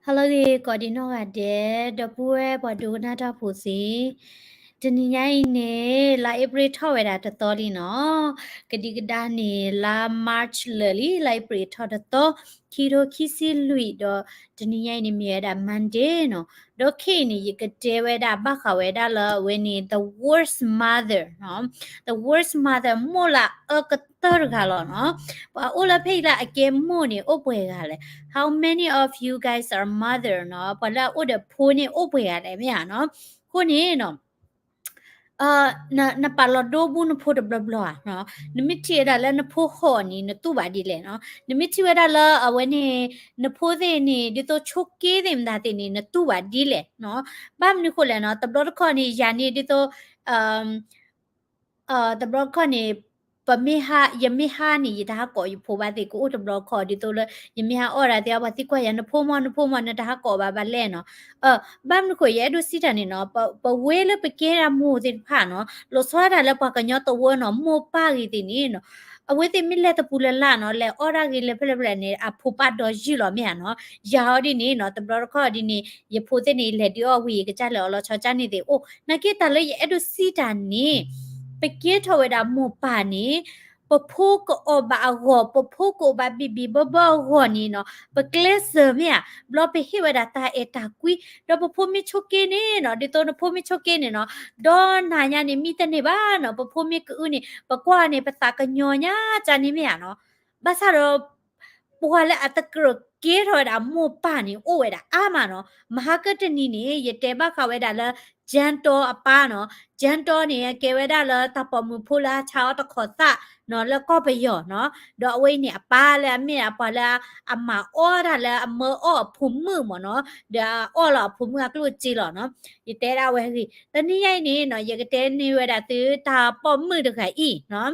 ဟါလၢအဂ့ၤ ကိးဒံးနီၢ်ဂၤဒဲး ဒီပုၢ်ဝဲၢ်ပှၤဒိကနၣ်တၢ်ဖိသ့ၣ်, တနံၤညါအံၤန့ၣ် လါအ့ဖြ့ၣ်ထီၣ်ဝဲဒၣ်တသီလံနီၤ, ကဒံကဒါန့ၣ် လါ March လၢာ်လံ, လါအ့ဖြ့ၣ်ထီၣ်တသီ, ခံထိခံဆံလွံၢ်ဒီး တနံၤညါအံၤန့ၣ်မ့ၢ်ဝဲဒၣ် Monday နီၤ, ဒီးခဲအံၤန့ၣ် ယကတဲဝဲဒၣ်ဘၣ်ဃးဝဲဒၣ်လၢအဝဲန့ၣ် the worst mother နီၤ, the worst mother မိၢ်လၢအအၢကတၢၢ်တဂၤလီၤနီၤ. ပှၤအိၣ်လၢဖဲအံၤလၢအကဲမိၢ်န့ၣ် အိၣ်ပှဲၤဂၤလဲၣ်. How many of you guys are mother နီၤ, ပှၤလၢအအိၣ်ဒီးဖိန့ၣ်အိၣ်ပှဲၤဂၤလဲၣ် မ့ၢ်ဧါနီၤ. အဃိန့ၣ်နီၤ နပာ်လီၤဒိဘူၣ်နဖိတဘျီဘျီဧါနီၤ, နမ့ၢ်ထံၣ်ဝဲဒၣ်လၢနဖိဟီၣ်န့ၣ် နတူၢ်ဘၣ်ဒ်လဲၣ်နီၤ, နမ့ၢ်ထံၣ်ဝဲဒၣ်လၢအဝဲန့ၣ် နဖိသ့ၣ်န့ၣ် ဒ်သိးဆိးက့သ့ၣ်မတၤသ့ၣ်န့ၣ် နတူၢ်ဘၣ်ဒ်လဲၣ်နီၤ. ဘၣ်မနုၤဃိလဲၣ်နီၤ, တဘျီတခီၣ်န့ၣ် ယၤန့ၣ်ဒ်သိး တဘျီတခီၣ်န့ၣ် ပမ့ၢ်ဟါ, ယမ့ၢ်ဟါန့ၣ် ယတဟးကိးယဖိဘၣ်သ့ၣ် ကအိၣ်တဘျီတခီၣ် ဒ်သိးလၢ ယမ့ၢ်ဟါအီၣ်ဒၣ်သ့ၣ် ပှၤသံကွၢ်ယၤ နဖိမီၢ် နဖိမီၢ် နတဟးကိးဘၣ်ဘၣ်လဲၣ်နီၤ. ဘၣ်မနုၤဃိ ယအဲၣ်ဒိးစံးတၢ်န့ၣ်နီၤ, ပဝဲလၢပကဲဒၣ်မိၢ်သ့ၣ်တဖၣ်နီၤ, လီၤဆီဒၣ်တၢ်လၢပှၤကညီသဝီနီၤ, မိၢ်ပၢ်ဂ့ၤသ့ၣ်န့ၣ်နီၤ, အဝဲသ့ၣ်မ့ၢ်လဲၤတပူၤလၢ်လၢ်နီၤ, လဲၤအီၣ်ဒၣ်ဂ့ၤလဲၤဖဲလဲၣ်ဖဲလဲၣ်န့ၣ် အဖိပၢ်ဒီယုၢ်လီၤ မ့ၢ်ဧါနီၤ. ယၤအီၤဒ်န့ၣ်နီၤ, တဘျီတခီၣ်ဒ်န့ၣ် ယဖိသ့ၣ်န့ၣ် ယလဲၤဒုးအီၣ်ဝံၤ ယကစၢ်လဲၤအီၣ်လီၤဆီကၢ်န့ၣ်သ့ၣ်အိၣ်. နာ်က့တၢ်လၢယအဲၣ်ဒိးစံးတၢ်န့ၣ်, ပကဲထီၣ်ဝဲဒၣ်မိၢ်ပၢ်န့ၣ် ပဖိကအီၣ်ဘၣ်အဂီၢ်, ပဖိကအိၣ်ဘၣ်ဘံၣ်ဘံၣ်ဘၢဘၢအဂီၢ်န့ၣ်နီၤ, ပကျဲးစၢးမ့ၢ်ဧါ, ဘျီပဟ့ၣ်ဝဲဒၣ်တၢ်အဲၣ်တၢ်ကွံ, ဒီးပဖိမ့ၢ်ဆိးက့န့ၣ်နီၤ, ဒ်သိးနဖိမ့ၢ်ဆိးက့န့ၣ်နီၤ, ဒီးနၤညါန့ၣ် မံတန့ၢ်ဘၣ်နီၤ, ပဖိမ့ၢ်ကအုန့ၣ် ပကွၢ်န့ၣ်ပသးကညီၤညါကၢ်န့ၣ်မ့ၢ်ဧါနီၤ. ဘၣ်ဆၣ်ဒီး ပှၤလၢအတကြၢးကဲထီၣ်ဝဲဒၣ်မိၢ်ပၢ်န့ၣ် အိၣ်ဝဲဒၣ်အါမးနီၤ. မဟါကတနံၤန့ၣ် ယတဲဘၣ်ဃးဝဲဒၣ်လၢ ကၠၢတီအပၢ်နီၤ, ကၠၢတီန့ၣ် ကဲဝဲဒၣ်လၢတၢ်ပိာ်မုၣ်ဖိလၢအဆါအီၣ်တခီသၣ်နီၤ လၢကီၢ်ပယီၤနီၤ, ဒီးအဝဲအံၤန့ၣ် အပၢ်လၢအမ့ၢ်အပှၤလၢအမၤအီၣ်တၢ်လၢ အမၢအီၣ်အဖိမုၣ်မ့ၢ်နီၤ, ဒီးအအီၣ်လီၤအဖိမုၣ်အကျိၣ်စ့လီၤနီၤ. ယတဲဒၣ်ဝဲဂ့ၤ, တနံၤညါအံၤန့ၣ်နီၤ, ယကတဲန့ၢ်ဝဲဒၣ်သုတၢ်ပိာ်မုၣ်တဂၤအံၤနီၤ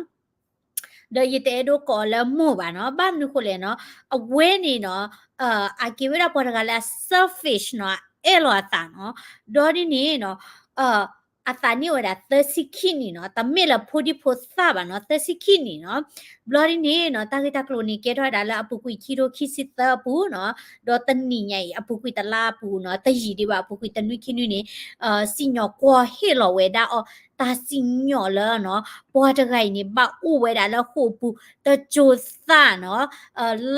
ဒီးယတအဲၣ်ဒိးကိးအီၤလၢမိၢ်ဘၣ်နီၤ. ဘၣ်မနုၤဃိလဲၣ်နီၤ, အဝဲန့ၣ်နီၤ, အကဲဝဲဒၣ်ပှၤတဂၤလၢအ selfish နီၤ, အအဲၣ်လီၤအသးနီၤ. ဒီးဒ်န့ၣ်နီၤ, အသးနံၣ်အိၣ်ဝဲဒၣ်သၢဆံခံနံၣ်နီၤ, တမ့ၢ်လၢဖိဒံဖိသၣ်ဘၣ်နီၤ, သၢဆံခံနံၣ်နီၤ. ဘျီဒ်န့ၣ်နီၤ, တၢ်ဂ့ၢ်တၢ်ကျိၤန့ၣ် ကဲထီၣ်ဝဲဒၣ်လၢအပူၤကွံာ်ခံထိခံဆံသၢအပူၤနီၤ, ဒီးတနံၣ်ညါအံၤ အပူၤကွံာ်တလါအပူၤနီၤ, တယံာ်ဒံးဘၣ် အပူၤကွံာ်တနွံခံနွံန့ၣ် စံၣ်ညီၣ်ကွီၢ်ဟ့ၣ်လီၤဝဲဒၣ်အီၤ တၢ်စံၣ်ညီၣ်လၢနီၤ, ပှၤတဂၤအံၤန့ၣ် ဘၣ်အိၣ်ဝဲဒၣ်လၢဃိာ်ပူၤ တစိၤသးနီၤ,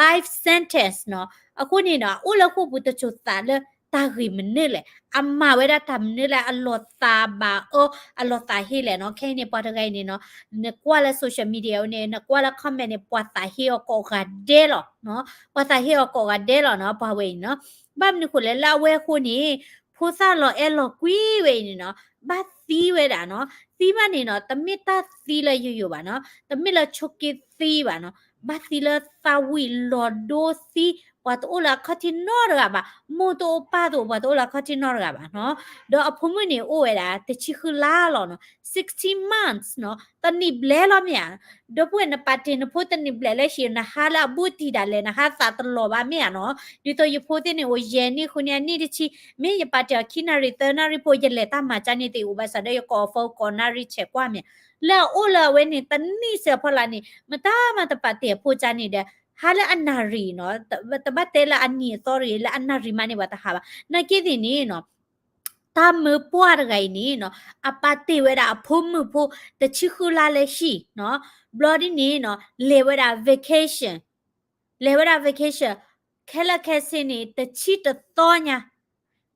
life sentence နီၤ. အဃိန့ၣ်နီၤ, အအိၣ်လၢဃိာ်ပူၤတစိၤသးလၢတၢ်ဂ့ၢ်မနုၤလဲၣ်, အမၤဝဲဒၣ်တၢ်မနုၤလဲၣ်, အလီၤသးဘၣ်အၢ အလီၤသးဟ့လဲၣ်နီၤ. ခဲအံၤန့ၣ် ပှၤတဂၤအံၤန့ၣ်နီၤ, နကွၢ်လၢ social media န့ၣ် နကွၢ်လၢ comment န့ၣ် ပှၤသးဟ့အီၤကိးဂၤဒဲးလီၤနီၤ, ပှၤသးဟ့အီၤကိးဂၤဒဲးလီၤနီၤ, ပှၤဝဲအံၤနီၤ. ဘၣ်မနုၤဃိလဲၣ်, လၢအဝဲအဃိန့ၣ် ဖိသၣ်လီၤအဲၣ်လီၤကွံဝဲအံၤန့ၣ်နီၤ, ဘၣ်သံဝဲဒၣ်နီၤ. သံဘၣ်န့ၣ်နီၤ, တမ့ၢ်တၢ်သံလၢယိယိဘၣ်နီၤ, တမ့ၢ်လၢဆိးက့သံဘၣ်နီၤ, ဘၣ်သံလၢသးဝံၣ်လီၤဒိသံ, ပှၤတအိၣ်လၢအခီၣ်ထံးနီတဂၤဘၣ်, မိၢ်တအိၣ်ပၢ်တအိၣ်, ပှၤတအိၣ်လၢအခီၣ်ထံးနီတဂၤဘၣ်နီၤ. ဒီးအဖိမုၣ်န့ၣ် အိၣ်ဝဲဒၣ်တဆံဃုလါလီၤနီၤ, sixteen months နီၤ, တနံၣ်ဘျဲၣ်လီၤမ့ၢ်ဧါ. ဒီပုၢ်ဝဲၢ် နပာ်တ့ၢ်နဖိတနံၣ်ဘျဲၣ်လၢဟံၣ် နဟါလၢအဘူးတံၢ်ဒၣ်လဲာ် နဟါသးတလီၤဘၣ်မ့ၢ်ဧါနီၤ. ဒ်သိးယဖိသ့ၣ်န့ၣ် အိၣ်ယဲၢ်နံၣ်ဃုနံၣ် အနံၣ်တဆံ, မ့ၢ်ယပာ်တ့ၢ်အီၤခံနၣ်ရံၣ်သၢနၣ်ရံၣ်ဖိ ယလဲၤတၢ်မၤကၢ်န့ၣ်သ့ၣ်အိၣ်ဘၣ်ဆၣ်ဒီး ယကိးအီၤ phone ကိးနၣ်ရံၣ်ဆဲးကွၢ်မ့ၢ်ဧါ. လၢအအိၣ်လၢအဝဲန့ၣ် တနံၣ်စဲးဖီလာ်န့ၣ် မတၤမၤတပာ်တ့ၢ်အဖိကၢ်န့ၣ်ဒီး ဟါလၢအနၣ်ရံၣ်နီၤ, တဘၣ်တဲလၢအနံၣ်အသီတဂ့ၤ, လၢအနၣ်ရံၣ်မးန့ၣ် ပှၤတဟးဘၣ်. နာ်က့သ့ၣ်န့ၣ်နီၤ တၢ်မၢပှၢ်တဂၤအံၤန့ၣ်နီၤ, အပာ်တ့ၢ်ဝဲဒၣ်အဖိမုၣ်ဖိ တဆံဃုလါလၢဟံၣ်နီၤ, ဘျီဒ်န့ၣ်နီၤ လဲၤဝဲဒၣ် vacation, လဲၤဝဲဒၣ် vacation, ခဲလၢာ်ခဲဆ့န့ၣ် တဆံတသီညါ,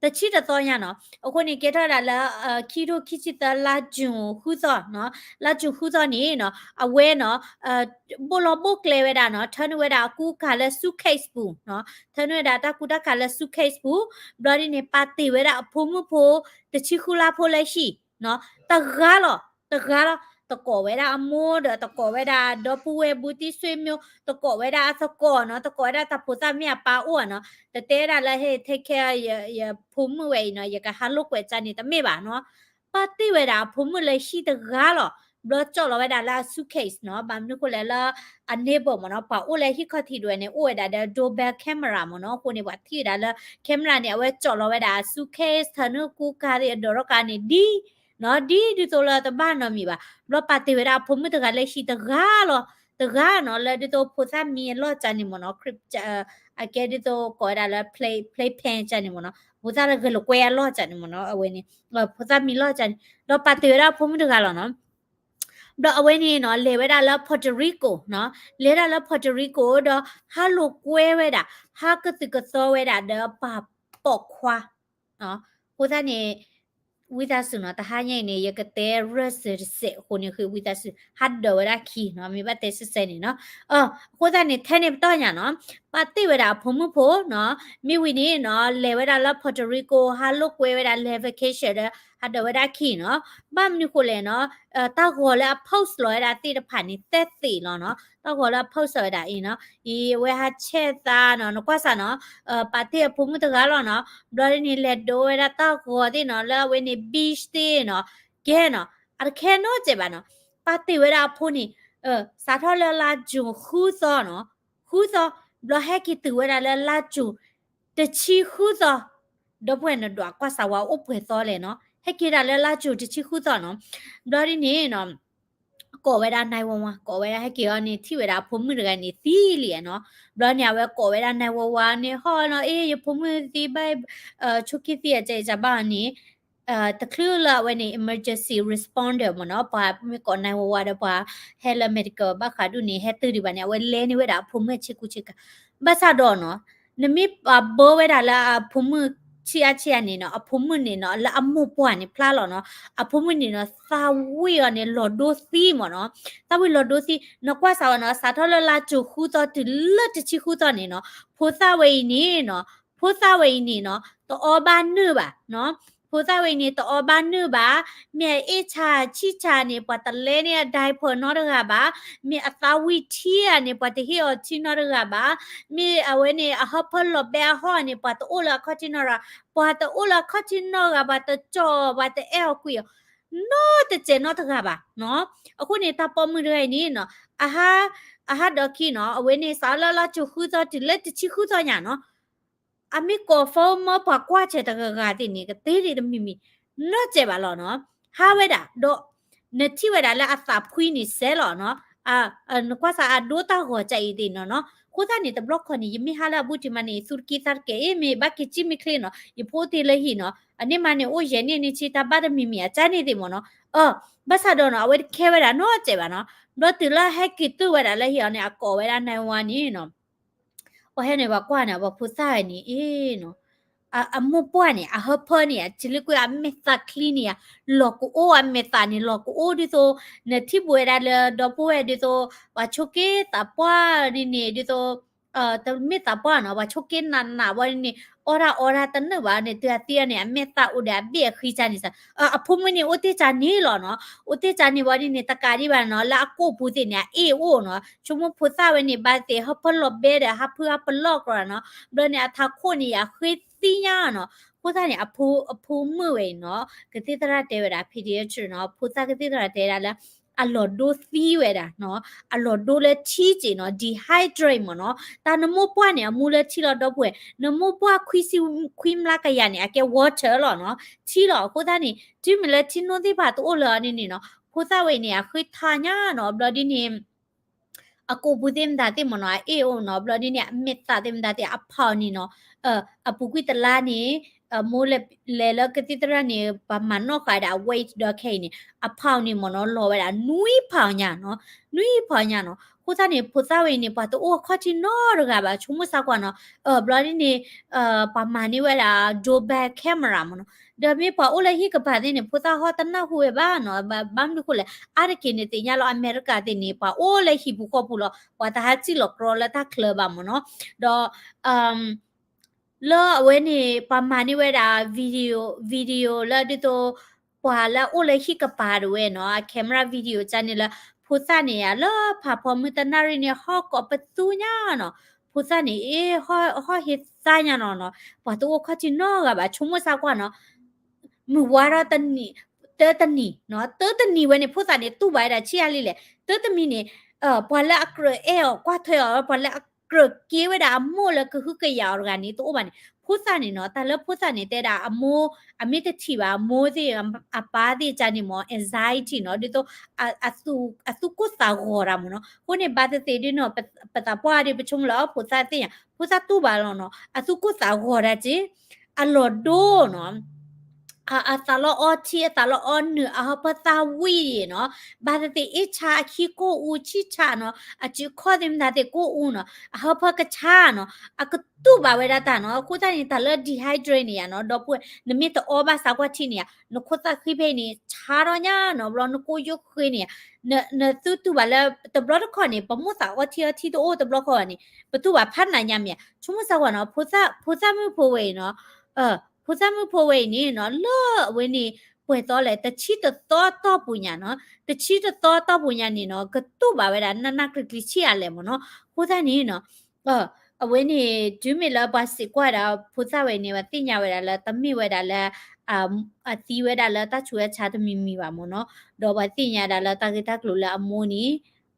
တဆံတသီညါနီၤ. အဃိန့ၣ် ကဲထီၣ်ဒၣ်လၢ ခံထိခံဆံသၢ လါယူၤဃုသီနီၤ, လါယူၤဃုသီန့ၣ်နီၤ အဝဲနီၤ ဘိၣ်လီၤဘိၣ်ကျဲဝဲဒၣ်နီၤ, ထၢနုာ်ဝဲဒၣ်အကူအကၤလၢ suitcase ပူၤနီၤ, ထၢနုာ်ဝဲဒၣ်တၢ်ကူတၢ်ကၤလၢ suitcase ပူၤ, ဘျီဒ်န့ၣ် ပာ်တ့ၢ်ဝဲဒၣ်အဖိမုၣ်ဖိ တဆံဃုလါဖိလၢဟံၣ်နီၤ, တဂၤလီၤ, တဂၤလီၤ, တကိးဝဲဒၣ်အမိၢ်ဒီး တကိးဝဲဒၣ်ဒီပုၢ်ဝဲၢ်ဘူးတံၢ်ဆွေမျိုး, တကိးဝဲဒၣ်အသကိးနီၤ, တကိးဝဲဒၣ်တၢ်ဖိသၣ်မ့ၢ်အပၢ်အိၣ်ဧါနီၤ, တတဲဒၣ်လၢ ဟဲ take care ယဖိမုၣ်ဝဲအံၤနီၤ, ယကဟးလိာ်ကွဲကၢ်န့ၣ် တမ့ၢ်ဘၣ်နီၤ. ပာ်တ့ၢ်ဝဲဒၣ်အဖိမုၣ်လၢဟံၣ်တဂၤလီၤ, ဘျီကၠီၣ်လီၤဝဲဒၣ်လၢအ suitcase နီၤ, ဘၣ်မနုၤဃိလဲၣ်လၢ အ neighbor မ့ၢ်နီၤ, ပှၤအိၣ်လၢဟံၣ်ခီၣ်ထံးဒၣ်ဝဲန့ၣ် အိၣ်ဝဲဒၣ်ဒီး doorbell camera မ့ၢ်နီၤ, အဃိန့ၣ် ပှၤထံၣ်ဝဲဒၣ်လၢ camera န့ၣ် အဝဲကၠီၣ်လီၤဝဲဒၣ်အ suitcase ထၢနုာ်ကူကၤသ့ၣ်အဒိးထီၣ်ကါန့ၣ် ဒ် နီၤ, ဒ်ဒ်သိးလၢတဘၣ်နီတမံၤဘၣ်, ဘျီပာ်တ့ၢ်ဝဲဒၣ်အဖိမုၣ်တဂၤလၢဟံၣ်တဂၤလီၤ, တ တဂၤနီၤ လၢဒ်သိးဖိသၣ်မံအလီၢ်ကန့ၣ်မ့ၢ်နီၤ crib အကဲဒ်သိးကိးဝဲဒၣ်လၢ play play pen ကန့ၣ်မ့ၢ်နီၤ ဖိသၣ်လၢဂဲၤလိာ်ကွဲအလီၢ်ကန့ၣ်မ့ၢ်နီၤ အဝဲန့ၣ် ဖိသၣ်မံလီၢ်ကန့ၣ် ဒီးပာ်တ့ၢ်ဝဲဒၣ်ဖိမုၣ်တဂၤလီၤနီၤ ဘျီအဝဲန့ၣ်နီၤ လဲၤဝဲဒၣ်လၢ Puerto Rico နီၤ လဲၤဒၣ်လၢ Puerto Rico ဒီး ဟးလိာ်ကွဲဝဲဒၣ် ဟးကသုးကသီဝဲဒၣ်ဒီးပှၤပိာ်ခွါ အဃိသတးန့ၣ် ဝံသးစူၤနီၤ တဟါညါအံၤန့ၣ် ယကတဲရဲၣ်စၢၤတစဲးအဃိန့ၣ် ဃ့ဝံသးစူၤ ဟးဒၢးဝဲဒၣ်ခံနီၤ မ့ၢ်ဘၣ်တဲစဲးစဲးန့ၣ်နီၤ အဃိသတးန့ၣ် ထဲန့ၣ်ပတီၢ်ညါနီၤ ပာ်တ့ၢ်ဝဲဒၣ်အဖိမုၣ်ဖိနီၤ မ့ၢ်ဝံၤန့ၣ်နီၤ လဲၤဝဲဒၣ်လၢ Puerto Rico ဟးလိာ်ကွဲဝဲဒၣ် လဲၤ vacation ဒီး ဟးဒၢးဝဲဒၣ်ခံနီၤ ဘၣ်မနုၤဃိလဲၣ်နီၤ တၢ်ဂီၤလၢအ post လီၤဝဲဒၣ်သ့ၣ်တဖၣ်န့ၣ် သဲသ့ၣ်လီၤနီၤ တၢ်ဂီၤလၢအ post လီၤဝဲဒၣ်အံၤနီၤ အံၤအဝဲဟးဆဲးသးနီၤ နကွၢ်စၢ်နီၤ ပာ်တ့ၢ်အဖိမုၣ်တဂၤလီၤနီၤ ဘျီဒ်န့ၣ် လဲၤဒိးဝဲဒၣ်တၢ်ဂီၤသ့ၣ်နီၤ လၢအဝဲန့ၣ် beach သ့ၣ်နီၤ ကဲနီၤ အတခဲနီတစဲးဘၣ်နီၤ ပာ်တ့ၢ်ဝဲဒၣ်အဖိန့ၣ် စးထီၣ်လၢလါကၠိၤဃုသီနီၤ ဃုသီ ဘျီဟဲက့ၤတုၤဝဲဒၣ်လၢလါကၠိၤ တဆံဃုသီ ဒီပုၢ်ဝဲၢ်နဒွးကွၢ်စၢ်ဝဲအိၣ်ပှဲၤသီလဲၣ်နီၤ ဟဲက့ၤဒၣ်လၢလါကၠိၤတဆံဃုသီနီၤ ဘျီဒ်န့ၣ်နီၤ ကိးဝဲဒၣ် nine one one ကိးဝဲဒၣ် ဟဲက့ၤအီၤန့ၣ် ထံၣ်ဝဲဒၣ်အဖိမုၣ်တဂၤန့ၣ် သံလံနီၤ ဘျီန့ၣ် အဝဲကိးဝဲဒၣ် nine one one န့ၣ် ဟီၣ်နီၤ အ့ ယဖိမုၣ်သံဘၣ် ဆိးက့သံအကဲအံၤ စၢ်ဘၣ်အီၤန့ၣ် တချုးလၢအဝဲန့ၣ် emergency responder မ့ၢ်နီၤ ပှၤမ့ၢ်ကိး nine one one ဒီးပှၤဟဲလၢ medical ဘၣ်ဃးဒူၣ်န့ၣ် ဟဲတုၤဒံးဘၣ်န့ၣ် အဝဲလဲန့ၢ်ဝဲဒၣ်အဖိမုၣ်အဆ့ကူဆ့ကၤ ဘၣ်ဆၣ်ဒီးနီၤ နမ့ၢ်ပာ်ဘၢဝဲဒၣ်လၢအဖိမုၣ်ဆံးအါဆံးအါန့ၣ်နီၤ အဖိမုၣ်န့ၣ်နီၤ လၢအမိၢ်ပှၢ်န့ၣ်ဖျါလီၤနီၤ အဖိမုၣ်န့ၣ်နီၤ သးဝံၣ်အီၤန့ၣ် လီၤဒိသံမ့ၢ်နီၤ သးဝံၣ်လီၤဒိသံ နကွၢ်စၢ်ဝဲနီၤ စးထီၣ်လၢလါကၠိၤဃုသီတုၤလၢတဆံဃုသီန့ၣ်နီၤ ဖိသၣ်ဝဲအံၤန့ၣ်နီၤ ဖိသၣ်ဝဲအံၤန့ၣ်နီၤ တအီဘၣ်နုၢ်ဘၣ်နီၤ ဖိသၣ်ဝဲအံၤန့ၣ် တအီဘၣ်နုၢ်ဘၣ် မ့ၢ်အအ့ၣ်ဆၣ်ဆံၣ်ဆၣ်န့ၣ် ပှၤတလဲန့ၢ်အ diaper နီတဂၤဘၣ် မ့ၢ်အသးဝံၣ်ထံဧါန့ၣ် ပှၤတဟ့ၣ်အီၤထံနီတဂၤဘၣ် မ့ၢ်အဝဲန့ၣ် အဟၢဖၢလီၤဘဲအဟီၣ်န့ၣ် ပှၤတအိၣ်လၢအခီၣ်ထံးနီတဂၤ ပှၤတအိၣ်လၢအခီၣ်ထံးနီတဂၤ ပှၤတကၠီၣ်အီၤ ပှၤတအဲၣ်အီၤကွံာ်အီၤ နီတစဲးနီတဂၤဘၣ်နီၤ အဃိန့ၣ် တၢ်ပိာ်မုၣ်တဂၤအံၤန့ၣ်နီၤ အဟး အဟးဒီးခံနီၤ အဝဲန့ၣ် စးလၢလါကၠိၤဃုသီတုၤလၢတဆံဃုသီညါနီၤ အမ့ၢ်ကိး phone မၢပှၤကွၢ်စဲးတဂၤဂၤသ့ၣ်န့ၣ် ကသ့ဒံးတမံၤမံၤ နီတစဲးဘၣ်လီၤနီၤ ဟးဝဲဒၣ်ဒီး နထံၣ်ဝဲဒၣ်လၢအသးဖှံန့ၣ်စဲးလီၤနီၤ နကွၢ်စၢ်အဒိတၢ်ဂီၤကၢ်အံၤသ့ၣ်နီၤနီၤ အဃိသတးန့ၣ် တဘျီခီန့ၣ် ယမ့ၢ်ဟးလၢအဘူးတံၢ်မးန့ၣ် သူတကံသးတကဲး အ့ၣ် မ့ၢ်ဘၣ်က့ၤစံၣ်မ့ၢ်ချ့နီၤ ယဖိအိၣ်တ့ၢ်လၢဟံၣ်နီၤ အန့ၣ်မးန့ၣ် အိၣ်ယဲၢ်န့ၣ်န့ၣ်ဆံ တၢ်ဘၣ်တမံၤမံၤအကၢ်န့ၣ်သ့ၣ်မ့ၢ်နီၤ အ ဘၣ်ဆၣ်ဒီးနီၤ အဝဲတခဲဝဲဒၣ်နီတစဲးဘၣ်နီၤ ဘျီတုၤလၢဟဲက့ၤတုၤဝဲဒၣ်လၢဟံၣ်အီၤန့ၣ် အကိးဝဲဒၣ် nine one one န့ၣ်နီၤ ပှၤဟဲန့ၣ် ပှၤကွၢ်န့ၣ် ပှၤဖိသၣ်ဝဲန့ၣ် အ့ၣ်နီၤ အမိၢ်ပှၢ်န့ၣ် အဟၢဖၢန့ၣ် အစံးလၢကွံာ်အမဲာ်သးချံန့ၣ် လီၤကအိၣ် အမဲာ်သးန့ၣ် လီၤကအိၣ်ဒ်သိး နထံၣ်ပဝဲဒၣ်လၢဒီပုၢ်ဝဲၢ်ဒ်သိး ပှၤဆိးက့သးပှၢ်ဒ်န့ၣ် ဒ်သိး တမ့ၢ်သးပှၢ်နီၤ ပှၤဆိးက့နးနးဝဲန့ၣ် အီၣ်တၢ်အီတၢ်တနုာ်ဘၣ်န့ၣ် တုၤအသံအီၤန့ၣ် အမဲာ်သးအိၣ်ဒီးအဘ့ၣ်အဃံစၢ်န့ၣ်စ့ၢ် အဖိမုၣ်န့ၣ် အိၣ်တ့ၢ်စၢ်န့ၣ်လီၤနီၤ အိၣ်တ့ၢ်စၢ်န့ၣ်ဝဲဒ်န့ၣ် တကးဒံးဘၣ်နီၤ လၢအကိာ်ပူၤသ့ၣ်န့ၣ် အအ့ၣ်အိၣ်နီၤ ဆိကမိၣ်ဖိသၣ်ဝဲန့ၣ် ဘၣ်သ့ၣ်ဟၢဖၢလီၤဘဲဒီး ဟးဖုဟးပလီၢ်ကြၢးနီၤ ဘျီန့ၣ် အထးခိၣ်န့ၣ် အဃ့သံညါနီၤ အဃိသတးန့ၣ် အဖိမုၣ်ဝဲအံၤနီၤ ကသံၣ်သရၣ်တဲဝဲဒၣ် pediatric နီၤ ဖိသၣ်ကသံၣ်သရၣ်တဲဒၣ်လၢ အလီၤဒိသံဝဲဒၣ်နီၤ အလီၤဒိလၢထံက့ၢ်နီၤ dehydrate မ့ၢ်နီၤ တၢ်နမိၢ်ပှၢ်န့ၣ် အမူလၢထံလီၤဒီပုၢ်ဝဲၢ် နမိၢ်ပှၢ်ခွံဆံ ခွံမျးကယၤန့ၣ် အကဲ water လီၤနီၤ ထံလီၤ အဃိသတးန့ၣ် တုၤမ့ၢ်လၢထံနိသ့ၣ်တဖၣ်တအိၣ်လၢၤန့ၣ်န့ၣ်နီၤ ဖိသၣ်ဝဲအံၤန့ၣ် အဃ့ထးညါနီၤ ဘျီဒ်န့ၣ် အကိာ်ပူၤသ့ၣ်မတၤသ့ၣ်မ့ၢ်နီၤ အအ့ၣ်အိၣ်နီၤ ဘျီဒ်န့ၣ် အမဲာ်သးသ့ၣ်မတၤသ့ၣ် အဖးအီၤန့ၣ်နီၤ အပူၤကွံာ်တလါန့ၣ် မိၢ်လဲၤလၢကသံၣ်သရၣ်န့ၣ် ပှၤမၤနီၣ်ဃာ်ဝဲဒၣ် weight ဒီးခဲအံၤန့ၣ် အဖးအီၤန့ၣ်မ့ၢ်နီၤ လီၤဝဲဒၣ် နွံဖးညါနီၤ နွံဖးညါနီၤ အဃိသတးန့ၣ် ဖိသၣ်ဝဲအံၤန့ၣ် ပှၤတအိၣ်အခီၣ်ထံးနီတဂၤဘၣ် ဆိကမိၣ်စ့ၢ်ကီးနီၤ ဘျီဒ်န့ၣ် ပှၤမၤန့ၢ်ဝဲဒၣ် doorbell camera မ့ၢ်နီၤ ဒီးမ့ၢ်ပှၤအိၣ်လၢဟံၣ်ကပၤသ့ၣ်န့ၣ် ဖိသၣ်ဟီၣ်တနၢ်ဟူဝဲဘၣ်နီၤ ဘၣ်မနုၤဃိလဲၣ် အါတက့ၢ်န့ၣ်သ့ၣ်ညါလီၤ အမဲရကၤသ့ၣ်န့ၣ် ပှၤအိၣ်လၢဟံၣ်ပူၤဃီပူၤလီၤ ပှၤတဟးစံၣ်လီၤကြီလၢတၢ်ချၢဘၣ်မ့ၢ်နီၤ ဒီး လၢအဝဲန့ၣ် ပှၤမၤန့ၢ်ဝဲဒၣ် video video လၢဒ်သိး ပှၤလၢအအိၣ်လၢဟံၣ်ကပၤတဝဲနီၤ အ camera video ကန့ၣ်လၢ ဖိသၣ်န့ၣ်ယါ လၢဖးဖီမုၢ်တနၣ်ရံၣ်န့ၣ် ဟီၣ်ကိးပသူညါနီၤ ဖိသၣ်န့ၣ် အ့ၣ် ဟီၣ်ဟ့သါညါနီၤနီၤ ပှၤတအိၣ်ခီၣ်ထံးနီတဂၤဘၣ် ဆိကမိၣ်စ့ၢ်ကီးနီၤ မုၢ်ဝါထီၣ်တနံၤ တၢတနံၤနီၤ တၢတနံၤဝဲန့ၣ် ဖိသၣ်န့ၣ် တူၢ်ဘၣ်ဝဲဒၣ်ဆံးအါလံလဲၣ် တၢတမံၤန့ၣ် ပှၤလၢအကြၢးအဲၣ်အီၤ ကွၢ်ထွဲအီၤ ပှၤလၢအကြၢးက့ဝဲဒၣ်အမိၢ်လၢကဟုကယာ်အီၤတဂၤန့ၣ် တအိၣ်ဘၣ်န့ၣ် ဖိသၣ်န့ၣ်နီၤ, တၢ်လၢဖိသၣ်န့ၣ် တဲဒၣ်အမိၢ် အမ့ၢ်တထံၣ်ဘၣ် အမိၢ်သ့ၣ် အပၢ်သ့ၣ်ကန့ၣ်မ့ၢ် anxiety နီၤ, ဒ်သိး အသူၣ်ကိၢ်သးဂီၤတၢ်မ့ၢ်နီၤ. အဃိန့ၣ် ဘၣ်သ့ၣ်သ့ၣ်ဒ်နီၤ ပသးပှၢ်ဒီး ပဆိကမိၣ်လၢအဖိသၣ်သ့ၣ်ညါ ဖိသၣ်တူၢ်ဘၣ်လီၤနီၤ, အသူၣ်ကိၢ်သးဂီၤတၢ်က့ အလီၢ်ဒိနီၤ အသးလီအီထံ အသးလီအီနုာ် အဟၢဖၢသၣ်ဝံၣ်နီၤ, ဘၣ်သ့ၣ်သ့ၣ်အ့ၣ်ဆါအခံကိၢ်အူ ဆံၣ်ဆါနီၤ, အစုခီၣ်သ့ၣ်မတၤသ့ၣ်ကိၢ်အူနီၤ, အဟၢဖၢကဆါနီၤ, အကတူၢ်ဘၣ်ဝဲဒၣ်တၢ်နီၤ. အဃိသတးန့ၣ် တၢ်လၢ dehydrate န့ၣ်ယါနီၤ, ဒီပုၢ်ဝဲၢ် နမ့ၢ်တအီဘၣ်ဆါကွၢ်ထံန့ၣ်ယါ နခိၣ်သၣ်ဃံဖဲအံၤန့ၣ် ဆါထီၣ်ညါနီၤ, ဘျီနကိၢ်ယိၣ်ဃ့န့ၣ်ယါ နသုတူၢ်ဘၣ်လၢ တဘျီတခီၣ်န့ၣ် ပမိၢ်သးအီထံအီထံတအိၣ်တဘျီခီၣ်န့ၣ် ပတူၢ်ဘၣ်ဖးနးညါမ့ၢ်ဧါ. ဆိကမိၣ်စၢ်ကွၢ်နီၤ ဖိသၣ်မုၣ်ဖိဝဲအံၤနီၤ ဖိသၣ်မုၣ်ဖိဝဲအံၤန့ၣ်နီၤ လၢအဝဲန့ၣ် ပှဲၤသီလဲၣ် တဆံတသီတီၢ်ပူၤညါနီၤ, တဆံတသီတီၢ်ပူၤညါန့ၣ်နီၤ ကတူၢ်ဘၣ်ဝဲဒၣ် နးနးကျံၤကျံၤဆံးအါလဲၣ်မ့ၢ်နီၤ. အဃိသတးန့ၣ်နီၤ အဝဲန့ၣ် တုၤမ့ၢ်လၢပှၤစံးကွၢ်ဒၣ် ဖိသၣ်ဝဲန့ၣ် ပှၤသ့ၣ်ညါဝဲဒၣ်လၢ တမ့ၢ်ဝဲဒၣ်လၢ အသံဝဲဒၣ်လၢတၢ်ဆူးတၢ်ဆါတမံၤမံၤဘၣ်မ့ၢ်နီၤ, ဒီးပှၤသ့ၣ်ညါဒၣ်လၢတၢ်ဂ့ၢ်တၢ်ကျိၤလၢအမိၢ်န့ၣ်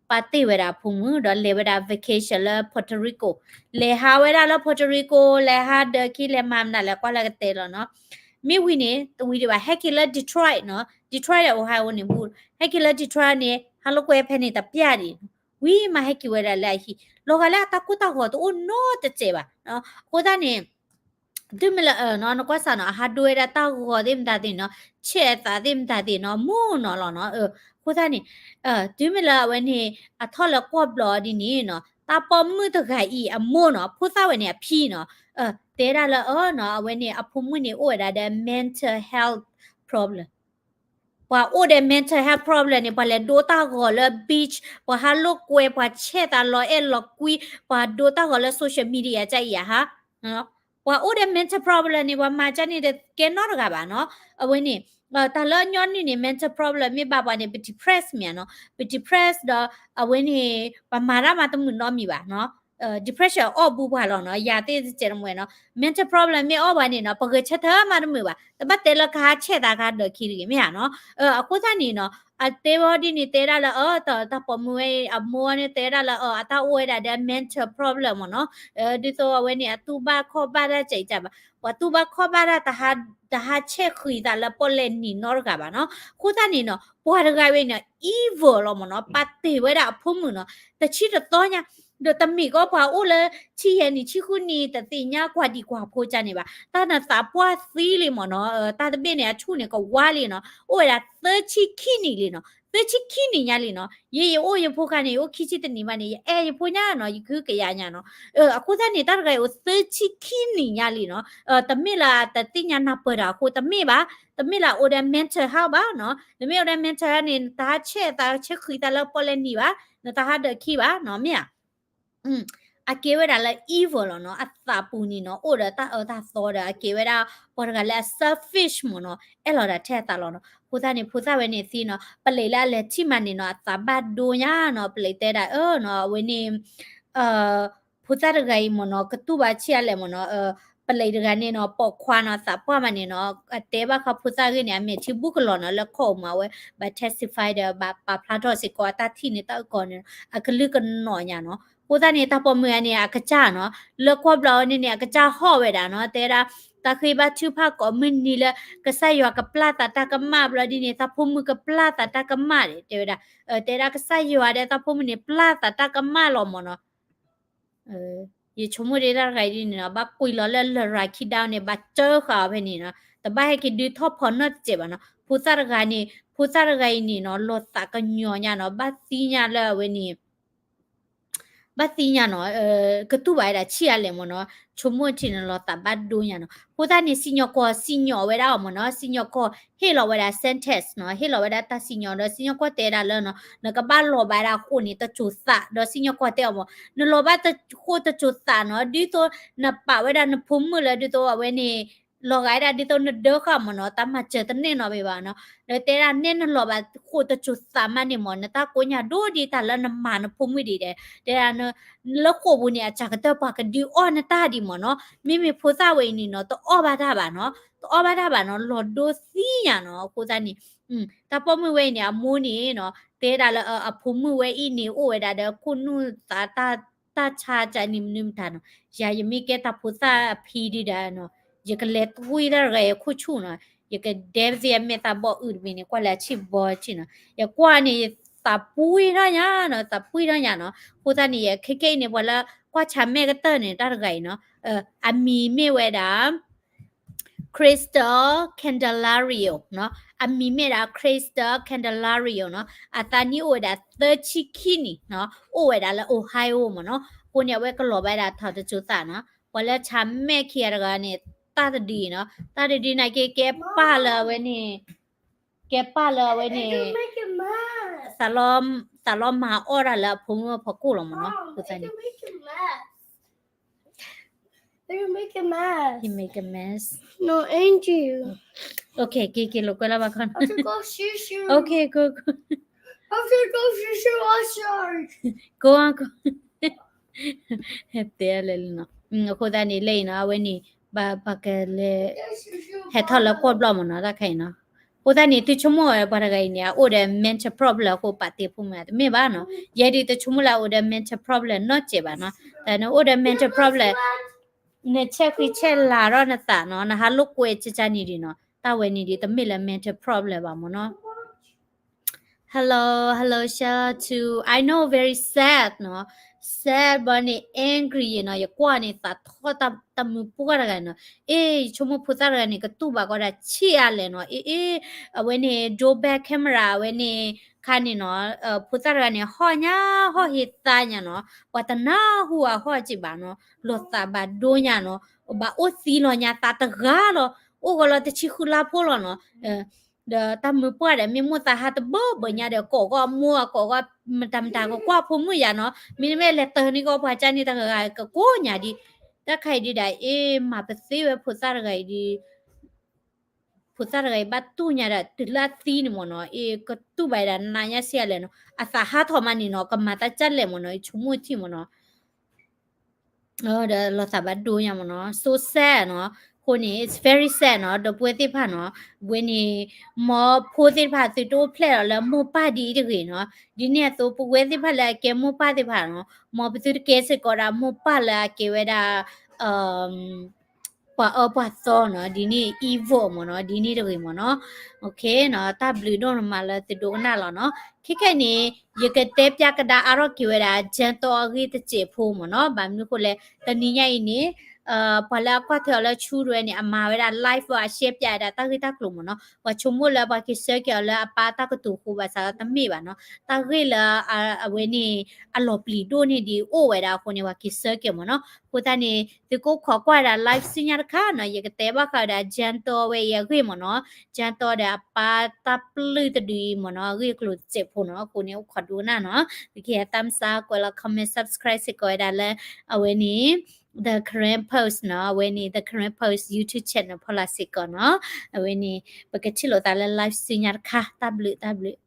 ပာ်တ့ၢ်ဝဲဒၣ်အဖိမုၣ် ဒီးလဲၤဝဲဒၣ် vacation လၢ Puerto Rico, လဲၤဟးဝဲဒၣ်လၢ Puerto Rico လဲၤဟးဒၢးခံ လဲၤမၤမနုၤလဲၣ် ကွၢ်လၢကတဲလီၤနီၤ. မ့ၢ်ဝံၤန့ၣ် တဝံၤဒံးဘၣ် ဟဲက့ၤလၢ Detroit နီၤ, Detroit ဒီး Ohio န့ၣ် ဘူး ဟဲက့ၤလၢ Detroit န့ၣ် ဟးလိာ်ကွဲဖဲန့ၣ်တပျၢ်ဒံး, ဝံၤမးဟဲက့ၤဝဲဒၣ်လၢအဟံၣ် လီၤဂာ်လၢအတၢ်ကိၢ်တၢ်ဂီၤတအိၣ်နီတစဲးဘၣ်. အဃိသတးန့ၣ် တုၤမ့ၢ်လၢ နကွၢ်စၢ်နီၤ အဟးဒိဝဲဒၣ်တၢ်ဂီၤသ့ၣ်မတၤသ့ၣ်နီၤ, ဆဲးအသးသ့ၣ်မတၤသ့ၣ်နီၤ မူနီၤလီၤနီၤ. အဃိသတးန့ၣ် တုၤမ့ၢ်လၢအဝဲန့ၣ် အထီၣ်လၢကွီၢ်ဘျီဒ်န့ၣ်နီၤ တၢ်ပိာ်မုၣ်တဂၤအံၤအမိၢ်နီၤ ဖိသၣ်ဝဲန့ၣ်အဖံနီၤ တဲဒၣ်လၢအနီၤ အဝဲန့ၣ် အဖိမုၣ်န့ၣ် အိၣ်ဝဲဒၣ်ဒီး mental health problem, ပှၤအိၣ်ဒီး mental health problem န့ၣ် ပှၤလဲၤဒိတၢ်ဂီၤလၢ beach, ပှၤဟးလိာ်ကွဲ, ပှၤဆဲးသးလီၤအဲၣ်လီၤကွံ, ပှၤဒိတၢ်ဂီၤလၢ social media ကအံၤဧါဟါ, ပှၤအိၣ်ဒီး mental problem န့ၣ် ပှၤမၤကန့ၣ်တကဲနီတဂၤဘၣ်နီၤ. အဝဲန့ၣ် တၢ်လၢအညီနုၢ်န့ၣ် mental problem မ့ၢ်ဘၣ်ပှၤန့ၣ် ပ depress မ့ၢ်ဧါနီၤ, ပ depress ဒီး အဝဲန့ၣ် ပမၤတၢ်မၤတမုာ်နီတမံၤဘၣ်နီၤ. depression အီၣ်ဘူးပှၤလီၤနီၤ, ယၤသ့ၣ်တစဲးတမှဲၤနီၤ, mental problem မ့ၢ်အီၣ်ပှၤန့ၣ်နီၤ ပဂဲၤဆၢထၢၣ်မၤတမုာ်ဘၣ်, တဘၣ်တဲလၢကဟးဆဲးသးကဟးဒၢးခံတဂ့ၤ မ့ၢ်ဧါနီၤ. အဃိသတးန့ၣ်နီၤ အတဲဝဲဒ်န့ၣ် တဲဒၣ်လၢ အ တၢ်ပိာ်မုၣ်ဝဲ အမိၢ်န့ၣ် တဲဒၣ်လၢ အ အတၢ်အိၣ်ဝဲဒၣ်ဒီး mental problem မ့ၢ်နီၤ, ဒ်သိးအဝဲန့ၣ် အတူၢ်ဘၣ်ခီၣ်ဘၣ်တၢ်စဲးအံၤတၢ်ဘၣ်, ပှၤတူၢ်ဘၣ်ခီၣ်ဘၣ်တၢ် တဟးဆဲးဃံးသးလၢပီၣ်လဲၣ်နံၤနီတဂၤဘၣ်နီၤ. အဃိသတးန့ၣ်နီၤ ပှၤတဂၤဝဲန့ၣ် evil လီၤမ့ၢ်နီၤ, ပာ်တ့ၢ်ဝဲဒၣ်အဖိမုၣ်နီၤ, တဆံတသီညါ ဒီးတမ့ၢ်ကီးပှၤအိၣ်လၢ ဆံယဲၢ်နံၣ် ဆံဃုနံၣ် တသ့ၣ်ညါကွၢ်ဒံးကွၢ်ဖိကန့ၣ်ဘၣ်, တၢ်နသးပှၢ်သံလံမ့ၢ်နီၤ, တၢ်တဘ့ၣ်န့ၣ် အဆူၣ်န့ၣ်ကဝါလံနီၤ, အိၣ်ဝဲဒၣ်သၢဆံခံနံၣ်လံနီၤ, သၢဆံခံနံၣ်ညါလံနီၤ, ယဲယအိၣ်ယဖိခါန့ၣ် ယအိၣ်ခံဆံတနံၣ်ဘၣ်န့ၣ် ယအဲၣ်ယဖိညါနီၤ, ယကဟုကယာ်ညါနီၤ. အဃိသတးန့ၣ် တၢ်တဂၤအံၤအိၣ်သၢဆံခံနံၣ်ညါလံနီၤ, တမ့ၢ်လၢတသ့ၣ်ညါနၢ်ပၢၢ်တၢ်အဃိ တမ့ၢ်ဘၣ်, တမ့ၢ်လၢအိၣ်ဒီး mental health ဘၣ်နီၤ, နမ့ၢ်အိၣ်ဒီး mental health န့ၣ် နတဟးဆဲးသးဆဲးဃံးသးလၢပီၣ်လဲၣ်နံၤဘၣ်, နတဟးဒၢးခံဘၣ်နီၤ, မ့ၢ်ဧါ. အကဲဝဲဒၣ်လၢ evil လီၤနီၤ, အသးပူၤန့ၣ်နီၤ အိၣ်ဒီးတၢ်အၢတၢ်သီဒီး အကဲဝဲဒၣ် ပှၤတဂၤလၢအ selfish မ့ၢ်နီၤ, အဲၣ်လီၤတၢ်ထဲအသးလီၤနီၤ. အဃိသတးန့ၣ် ဖိသၣ်ဝဲန့ၣ်သံနီၤ, ပလံးလၢအလဲၤထံၣ်မးန့ၣ်နီၤ အသးဘၣ်ဒိညါနီၤ, ပလံးတဲဒၣ်အၢနီၤ အဝဲန့ၣ် ဖိသၣ်တဂၤအံၤမ့ၢ်နီၤ ကတူၢ်ဘၣ်ဆံးအါလဲၣ်မ့ၢ်နီၤ, ပလံးတဂၤန့ၣ်နီၤ ပိာ်ခွါနီၤ သးပှၢ်မးန့ၣ်နီၤ အတဲဘၣ်ဃးဖိသၣ်ဂ့ၢ်န့ၣ် အမဲာ်ထံဘူၣ်ကလီၤနီၤ လၢခိၣ်မး အဝဲဘၣ် testify ဒီးဘၣ်ပာ်ဖျါထီၣ်စ့ၢ်ကီးအတၢ်ထံၣ်န့ၣ်တၢ်အုၣ်ကီၤန့ၣ် အကလုၢ်ကနီၤညါနီၤ. အဃိသတးန့ၣ် တၢ်ပိာ်မုၣ်ဂၤန့ၣ် အကစၢ်နီၤ လၢကွၢ်ဘျီဝဲန့ၣ်န့ၣ် အကစၢ်ဟီၣ်ဝဲဒၣ်နီၤ တဲဒၣ် တၢ်ဃ့ဘါထုကဖၣ်ကိးမုၢ်နံၤလၢ ကစၢ်ယွၤကပျၢ်သးတၢ်ကမၣ်ဘျီဒ်န့ၣ် တၢ်ဖိမုၣ်ကပျၢ်သးတၢ်ကမၣ်န့ၣ် တဲဝဲဒၣ် တဲဒၣ်ကစၢ်ယွၤဒီးတၢ်ဖိမုၣ်န့ၣ် ပျၢ်သးတၢ်ကမၣ်လီၤမ့ၢ်နီၤ. ယဆိကမိၣ်ဒ်တၢ်တဂၤအံၤဒ်န့ၣ်နီၤ ဘၣ်ကွံာ်လီၤလၢလရာ်ခံဒါန့ၣ် ဘၣ်စၢဃာ်အီၤဖဲန့ၣ်နီၤ တဘၣ်ဟဲက့ၤဒုးထီၣ်ဖီၣ်နီတစဲးဘၣ်နီၤ. ဖိသၣ်တဂၤန့ၣ် ဖိသၣ်တဂၤအံၤန့ၣ်နီၤ လီၤသးကညီၤညါနီၤ ဘၣ်သံညါလၢအဝဲန့ၣ် ဘၣ်သံညါနီၤ ကတူၢ်ဘၣ်ဝဲဒၣ်ဆံးအါလဲၣ်မ့ၢ်နီၤ ဆိကမိၣ်ထံန့ၣ်လီၤသးဘၣ်ဒိညါနီၤ. အဃိသတးန့ၣ် စံၣ်ညီၣ်ကွီၢ်စံၣ်ညီၣ်ဝဲဒၣ်အီၤမ့ၢ်နီၤ စံၣ်ညီၣ်ကွီၢ်ဟ့ၣ်လီၤဝဲဒၣ် sentence နီၤ ဟ့ၣ်လီၤဝဲဒၣ်တၢ်စံၣ်ညီၣ်ဒီး စံၣ်ညီၣ်ကွီၢ်တဲဒၣ်လၢနီၤ နကဘၣ်လီၤဘၣ်ဝဲဒၣ်ဃိာ်န့ၣ် တစိၤသး ဒီးစံၣ်ညီၣ်ကွီၢ်တဲအီၤမ့ၢ် နလီၤဘၣ်ဃိာ်တစိၤသးနီၤ ဒ်သိးနပာ်ဝဲဒၣ်နဖိမုၣ်လၢ ဒ်သိးအဝဲန့ၣ် လီၤဂာ်ဝဲဒၣ်ဒ်သိးနဒၢဃာ်မ့ၢ်နီၤ တၢ်မၤစၢၤတန့ၢ်နီတဘ့ၣ်ဘၣ်နီၤ. ဒီးတဲဒၣ်နဲနလီၤဘၣ်ဃိာ်တစိၤသးမးန့ၣ်မ့ၢ် နတၢ်ကိးညါဒိၣ်ဒ်တၢ်လၢနမၤနဖိမုၣ်ဒံးဒဲး တဲဒၣ် လၢဃိာ်ပူၤန့ၣ် အစှၤကတၢၢ်ပှၤကဒုးအီၣ်နတၢ်ဒံးမ့ၢ်နီၤ. မ့မ့ၢ်ဖိသၣ်ဝဲအံၤန့ၣ်နီၤ တအီၣ်ဘၣ်တၢ်ဘၣ်နီၤ တအီၣ်ဘၣ်တၢ်ဘၣ်နီၤ လီၤဒိသံညါနီၤ. အဃိသတးန့ၣ် တၢ်ပိာ်မုၣ်ဝဲအံၤန့ၣ် အမိၢ်န့ၣ်နီၤ တဲဒၣ်လၢအဖိမုၣ်ဝဲအံၤန့ၣ် အိၣ်ဝဲဒၣ်ဒီးခိၣ်နူာ်သးတၢ် တၢ်ဆါကၢန့ၣ်မနုၤမတၤနီၤ, ယၤယမ့ၢ်ကဲတၢ်ဖိသၣ်အဖံဒုဒီးနီၤ, ယကလဲၤသဝံၣ်တၢ်တဂၤအံၤအခိၣ်ဆူၣ်နီၤ, ယကဒဲပသ့ၣ်အမဲာ်သးဘီၣ်အုၣ်တဘ့ၣ်န့ၣ် ကွၢ်လၢအဆံၣ်ဘီဆံၣ်နီၤ, ယကွၢ်န့ၣ် ယသးပှံၢ်ထီၣ်ညါနီၤ, သးပှံၢ်ထီၣ်ညါနီၤ, အဃိသတးန့ၣ် ယခဲကနံၣ်အံၤန့ၣ် ပှၤလၢကွၢ်ဆါမဲာ်ကတၢၢ်န့ၣ် တၢ်တဂၤအံၤနီၤ, အမံၤမ့ၢ်ဝဲဒၣ် Crystal Candelario နီၤ, အမံၤမ့ၢ်ဒၣ် Crystal Candelario နီၤ, အသးနံၣ်အိၣ်ဝဲဒၣ်သၢဆံခံနံၣ်နီၤ, အိၣ်ဝဲဒၣ်လၢ Ohio မ့ၢ်နီၤ, အဃိန့ၣ် အဝဲကလီၤဘၣ်ဝဲဒၣ်ထီၣ်တစိၤသးနီၤ, ပှၤလၢဆါမဲာ်ခံဂၤတဂၤန့ၣ် တၢ်တဒုအံၤနီၤ, တၢ်တဒုနာ်က့ ကဲပၢ်လၢအဝဲန့ၣ် ကဲပၢ်လၢအဝဲန့ၣ် သးလီမၤအီၣ်တၢ်လၢအဖိမုၣ်အဖီခိၣ်လီၤမ့ၢ်နီၤ, အဃိသတးန့ၣ် He make a mess. No, Angie. Okay, က့ၤ က့ၤလိာ်ကွဲလၢဘၣ်ခီနီၤ. Okay, go, go. Go on, go. ဟဲတဲလဲၣ်လံနီၤ, အဃိသတးန့ၣ် လၢအံၤနီၤ အဝဲန့ၣ် ဘၣ် ဘၣ်ကလဲၤ ဟဲထီၣ်လၢကွီၢ်ဘျီၣ်မ့ၢ်နီၤ တၢ်ခဲအံၤနီၤ, အဃိသတးန့ၣ် သုဆိကမိၣ်ဝဲပှၤတဂၤအံၤန့ၣ် အအိၣ်ဒီး mental problem အဃိပာ်တ့ၢ်ဖိမုၣ်ဧါ, တမ့ၢ်ဘၣ်နီၤ, ယဲဒၣ်တဆိကမိၣ်လၢအအိၣ်ဒီး mental problem နီတစဲးဘၣ်နီၤ, တၢ်နအိၣ်ဒီး mental problem နဆဲးဃံဆဲးလၤထီၣ်နသးနီၤ, နဟးလိာ်ကွဲကၠၢကၠၢန့ၣ်ဒံးနီၤ, တၢ်ဝဲန့ၣ်ဒံး တမ့ၢ်လၢ mental problem ဘၣ်မ့ၢ်နီၤ. Hello, hello, shout out to, I know very sad နီၤ, sad ဘၣ်န့ၣ် angry နီၤ, ယကွၢ်န့ၣ်သးထီၣ်တၢ်မုာ်ပှၢ်တဂၤနီၤ, အ့ ယဆိကမိၣ်ဖိသၣ်တဂၤန့ၣ် ကတူၢ်ဘၣ်ကီးဒၣ်ဆံးအါလဲၣ်နီၤ, အ့ အ့ အဝဲန့ၣ် dual back camera အဝဲန့ၣ် ခါန့ၣ်နီၤ, ဖိသၣ်တဂၤန့ၣ် ဟီၣ်ညါ ဟီၣ်ဟ့သါညါနီၤ, ပှၤတနၢ်ဟူအဟီၣ်က့ဘၣ်နီၤ, လီၤသးဘၣ်ဒိညါနီၤ, ဘၣ်အိၣ်သံလီၤညါသးတဂၤလီၤ, အိၣ်ဂီၤလီၤတဆံဃုလါဖိလီၤနီၤ, ဒီးတၢ်မုာ်ပှၢ်ဒီး မ့ၢ်မိၣ်သးဟးတဘၢဘၢညါဒီး ကိးဂီၢ်မိၢ် ကိးဂီၢ် မတၤမတၤကကွၢ်ဖိမုၣ်ယၤနီၤ, မ့တမ့ၢ်လဲၤတၢ်န့ၢ်ကီးပှၤကၢန့ၣ်တဂၤဂၤကကိးညါဒံး, တၢ်ခါအံၤဒံးဒၣ် အ့ မၤပသ့ဝဲဖိသၣ်တဂၤအံၤဒံး ဖိသၣ်တဂၤအံၤဘၣ်တူၢ်ညါဒီးတုၤလၢအသံန့ၣ်မ့ၢ်နီၤ, အ့ ကတူၢ်ဘၣ်ဒၣ်နးညါဆံးအါလဲၣ်နီၤ, အသးဟးထီၣ်မးန့ၣ်နီၤ, ကမၤတၢ်ကၢလဲၣ်မ့ၢ်နီၤ, ယဆိကမိၣ်ထံၣ်မ့ၢ်နီၤ ဒီးလီၤသးဘၣ်ဒိညါမ့ၢ်နီၤ, so sad နီၤ, အဃိန့ၣ် it's very sad နီၤ, ဒီပုၢ်ဝဲၢ်သ့ၣ်တဖၣ်နီၤ, ဝဲန့ၣ် မ်ဖိသ့ၣ်တဖၣ်သုတအိၣ်ဖျဲၣ်ဒီးလၢမိၢ်ပၢ်ဒ်အံၤတဂ့ၤနီၤ, ဒ်န့ၣ်အသိး ပဝဲသ့ၣ်တဖၣ်လၢအကဲမိၢ်ပၢ်သ့ၣ်တဖၣ်နီၤ, မ်ပသုတကဲစ့ၢ်ကီးဒၣ်မိၢ်ပၢ်လၢအကဲဝဲဒၣ် ပှၤအၢပှၤသီနီၤ, ဒ်န့ၣ် evil မ့ၢ်နီၤ, ဒ်န့ၣ်တဂ့ၤမ့ၢ်နီၤ, တၢ်ဘျုးဒိၣ်မးလၢသုဒိကနၣ်လီၤနီၤ, ခဲခဲအံၤန့ၣ် ယကတဲပျးကဒါအါထီၣ်က့ၤဝဲဒၣ် Gentle အဂ့ၢ်တစဲးဖိမ့ၢ်နီၤ, ဘၣ်မနုၤအဃိလဲၣ် တနံၤညါအံၤန့ၣ် ပှၤလၢအကွၢ်ထွဲအီၤလၢဆူဒၣ်ဝဲန့ၣ် အမၤဝဲဒၣ် live အ share ပျးဝဲဒၣ်တၢ်ဂ့ၢ်တၢ်ကျိၤမ့ၢ်နီၤ, ပှၤဆိကမိၣ်လၢပှၤက့ၤဆၢက့ၤအီၤလၢအပၢ်တၢ်ကတိၤဃိဘၣ်ဆၣ်ဒီးတမ့ၢ်ဘၣ်နီၤ, တၢ်ဂ့ၢ်လၢအဝဲန့ၣ် အလီၤပျံၤဒိၣ်န့ၢ်ဒံးအိၣ်ဝဲဒၣ်အဃိန့ၣ် ပှၤက့ၤဆၢက့ၤမ့ၢ်နီၤ, အဃိသတးန့ၣ် သုကအိၣ်ခိးကွၢ်ဝဲဒၣ် live ဆူညါတခါနီၤ, ယကတဲဘၣ်ဃးဝဲဒၣ် Gentle ဝဲအံၤအဂ့ၢ်မ့ၢ်နီၤ, Gentle ဒီးအပၢ်တၢ်ပျုၢ်တဒုအံၤမ့ၢ်နီၤ, အဂ့ၢ်အကျိၤတစဲးဖိနီၤ, အဃိန့ၣ် အိၣ်ခိးဒိကနၣ်နီၤ, သုကဟဲ thumbs up ကွဲးလီၤ comment subscribe စ့ၢ်ကီးဝဲဒၣ်လၢ အဝဲန့ၣ် The Karen Post နီၤ, အဝဲန့ၣ် The Karen Post YouTube channel ဖီလာ်စ့ၢ်ကီးနီၤ, အဝဲန့ၣ် ပကထံၣ်လိာ်သးလၢ live ဆူညါတခါ, တၢ်ဘျုး တၢ်ဘျုး